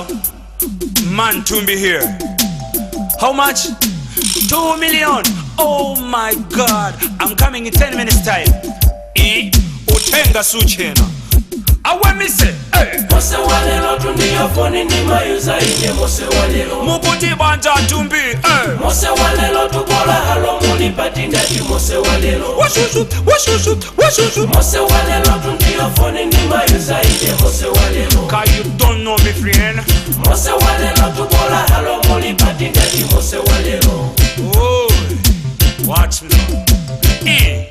Hello, man Tumbi here. How much? 2 million. Oh my God, I'm coming in 10 minutes time. E utenga suchena. Awemise. Hey. Mose walelo tundiyo foni ndimayuza ine mose walelo. Mukuti banja Tumbi. Hey. Mose walelo tukola halo mulipati ndati mose walelo. Washushu, washushu, washushu. Mose walelo tundiyo foni ndimayuza ine mose walelo. Cause you don't know me, friend. Mose walelo tukola halo mulipati ndati mose walelo. Oh, watch me now. Eh,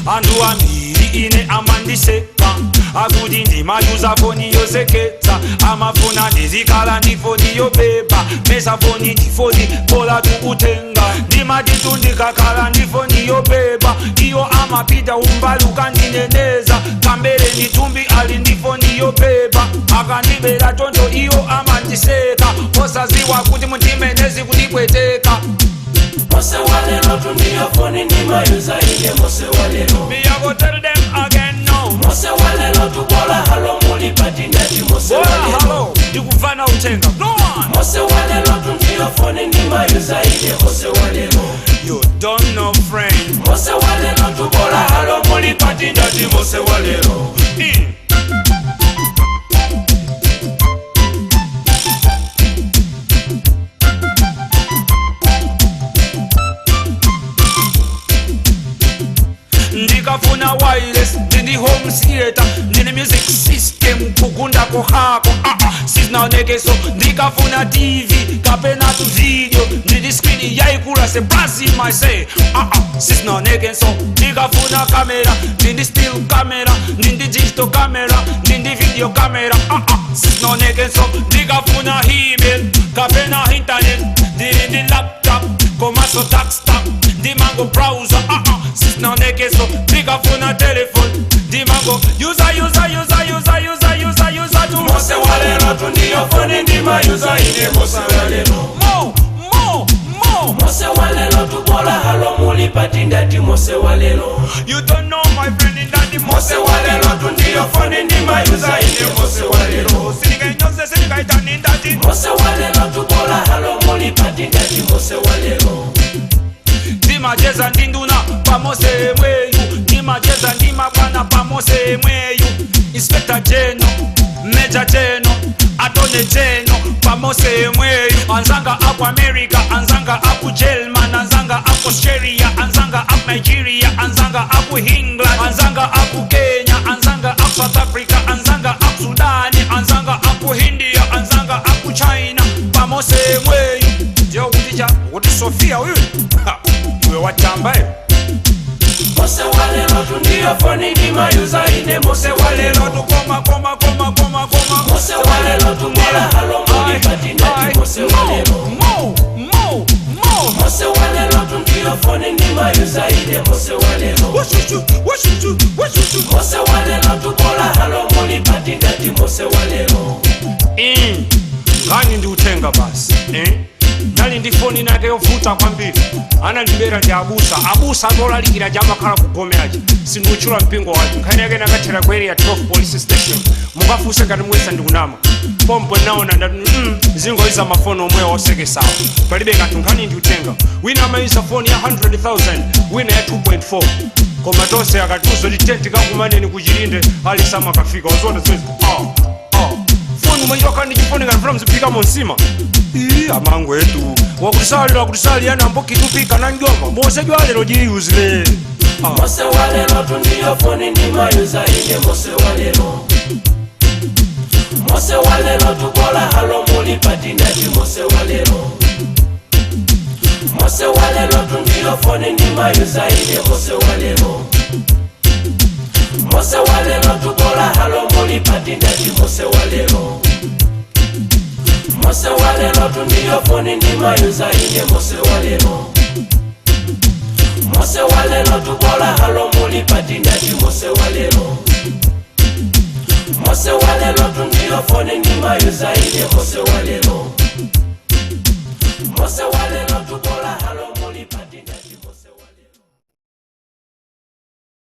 anthu ambiri ine amandiseka akuti ndimayuza foni yoseketsa, amafuna ndizikhala ndi foni yopepa mesa foni ndi foni bola tukutenga ndimatitu ndikakhala ndi foni yopepa iyo amapita umbaluka ndineneza kambere nditumbi ali ndi foni yopepa akandibera choncho iyo amandiseka osaziwa kuti mundimenezi kundipweteka. Mose walelo tundiyo foni ndimayuza ine mose walelo. Me I go tell them again now. Mose walelo tukola halo mulipati ndati mose Bola walelo. halo, ndikuvana utenga. Go on. Mose walelo tundiyo foni ndimayuza ine mose walelo. You don't know, friend. Mose walelo tukola halo mulipati ndati mose walelo. Ndikafuna wireless ndindi home theater ndine music system kugunda kohako ah ah sizinaonekeso ndikafuna TV kapena tu video ndindi screen yaikula se brazil say ah ah sizinaonekeso ndikafuna camera ndindi still camera ndindi digital camera ndindi video camera ah ah sizinaonekeso ndikafuna email kapena internet ndindi laptop komaso desktop ndimango browser ah ah sizinaonekeso ndikafuna telephone ndimango user user user user user user user tu. Mose walelo tundiyo foni ndimayuza ine mose walelo. Mo mo mo. Mose walelo tukola halo mulipati ndati mose walelo. You don't know my friend in that Mose walelo tundiyo foni ndimayuza ine mose walelo. Sinikainose sinikaitani ndati. Mose walelo tukola halo mulipati ndati mose walelo. Ndimacheza ndi nduna pamose mweyu ndimacheza ndi mabwana pamose mweyu inspector general, major general, attorney general pamose mweyu anzanga aku America, anzanga aku German, anzanga aku Australia, anzanga aku Nigeria, anzanga aku England, anzanga aku Kenya, anzanga aku South Africa, anzanga aku Sudani, anzanga aku India, anzanga aku China pamose mweyu ndiyo kuti cha kuti Sofia uyu. Ha, iwe watamba iwe. Mose walelo tundiyo foni ndimayuza ine mose Lelo walelo. tukoma koma koma koma koma. Mose walelo tukola halo mulipati ndati mose walelo. Mo mo mo. Mose walelo tundiyo foni ndimayuza ine mose walelo. Washushu washushu washushu. Mose walelo tukola halo mulipati ndati mose walelo. Ngani ndi utenga basi eh? Ndali ndi foni nake yovuta kwambiri anandibera ndi abusa abusa atolalikira chamakhala kugomerachi sindikutchula mpingo wake nkhani yake nakathera ku Area 12 police station mukafunse ngati muyesa ndikunama pompo naona ndati zingoiza mafoni omwewa osekesawa palibe kanthu nkhani ndi utenga wina amayisa foni ya 100,000 wina ya 2.4 koma tonse akatiuza kuti tenti kakumaneni kuchilinde ali samakafika waziona zimezi ah, ah. Foni mwenye ndi chifoni ngati mfuna mziphika monsima. Ii amangu etu wakutisalira wakutisalira nambo kitupika na njomba mosejwa lero jiyuzile ah. Mose walelo tundiyo foni ndimayuza ine mose walelo. Mose walelo tukola halo mulipati ndati mose walelo. Mose walelo tundiyo foni ndimayuza ine mose walelo. Mose walelo tukola halo mulipati ndati mose walelo. Mose walelo tundiyo foni ndimayuza ine mose walelo. Mose walelo tukola halo mulipati ndati mose walelo. Mose walelo tundiyo foni ndimayuza ine mose walelo. Mose walelo tukola